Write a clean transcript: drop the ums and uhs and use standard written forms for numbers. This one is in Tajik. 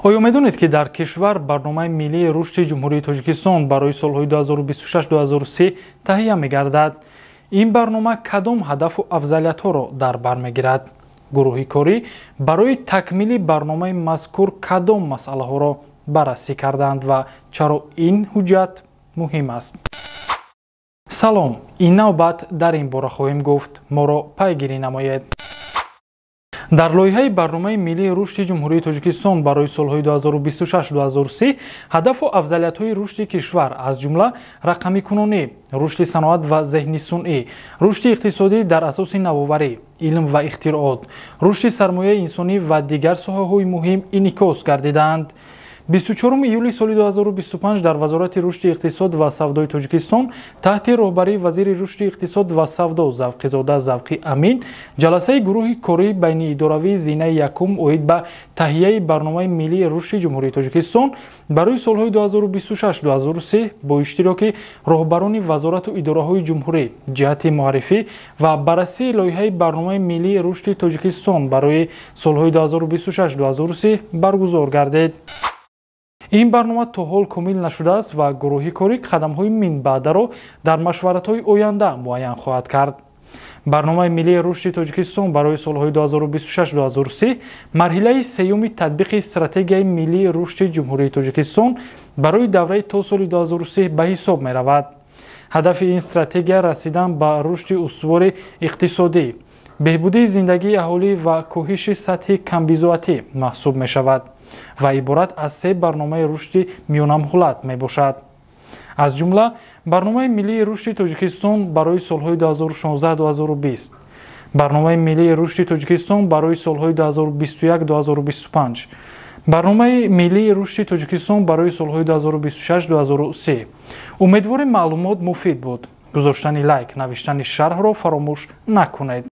Оё медонед, ки дар кишвар Барномаи миллии рушди Ҷумҳурии Тоҷикистон барои солҳои 2026-2030 таҳия мегардад? Ин барнома кадом ҳадафу афзалиятҳоро дар бар мегирад? Гурӯҳи корӣ барои такмили барномаи мазкур кадом масъалаҳоро баррасӣ карданд ва чаро ин ҳуҷҷат муҳим аст? Салом, ин навбат дар ин бора хоҳем гуфт. Моро пайгирӣ намоед. Дар лоиҳаи Барномаи миллии рушди Ҷумҳурии Тоҷикистон барои солҳои 2026-2030 ҳадафу афзалиятҳои рушди кишвар, аз ҷумла рақамикунонӣ, рушди саноат ва зеҳни сунъӣ, рушди иқтисодӣ дар асоси навоварӣ, илм ва ихтироот, рушди сармояи инсонӣ ва дигар соҳаҳои муҳим инъикос гардидаанд. 24 июли соли 2025 дар Вазорати рушди иқтисод ва савдои Тоҷикистон таҳти роҳбарии вазири рушди иқтисод ва савдо Завқизода Завқи Амин ҷаласаи гурӯҳи кории байниидоравии зинаи якум оид ба таҳияи Барномаи миллии рушди Ҷумҳурии Тоҷикистон барои солҳои 2026-2030 бо иштироки роҳбарони вазорату идораҳои ҷумҳурӣ ҷиҳати муаррифӣ ва баррасии лоиҳаи Барномаи миллии рушди Тоҷикистон барои солҳои 2026-2030 баргузор гардид. Ин барнома то ҳол комил нашудааст ва гурӯҳи корӣ қадамҳои минбаъдаро дар машваратҳои оянда муайян хоҳад кард. Барномаи миллии рушди Тоҷикистон барои солҳои 2026-2030 марҳилаи сеюми татбиқи Стратегияи миллии рушди Ҷумҳурии Тоҷикистон барои давраи то соли 2030 ба ҳисоб меравад. Ҳадафи ин стратегия расидан ба рушди устувори иқтисодӣ, беҳбудии зиндагии аҳолӣ ва коҳиши сатҳи камбизоатӣ маҳсуб мешавад ва иборат аз се барномаи рушди миёнамуҳлат мебошад. Аз ҷумла Барномаи миллии рушди Тоҷикистон барои солҳои 2016-2020, Барномаи миллии рушди Тоҷикистон барои солҳои 2021-2025, Барномаи миллии рушди Тоҷикистон барои солҳои 2026-2030. Умедворем, маълумот муфид буд. Гузоштани лайк, навиштани шарҳро фаромӯш накунед.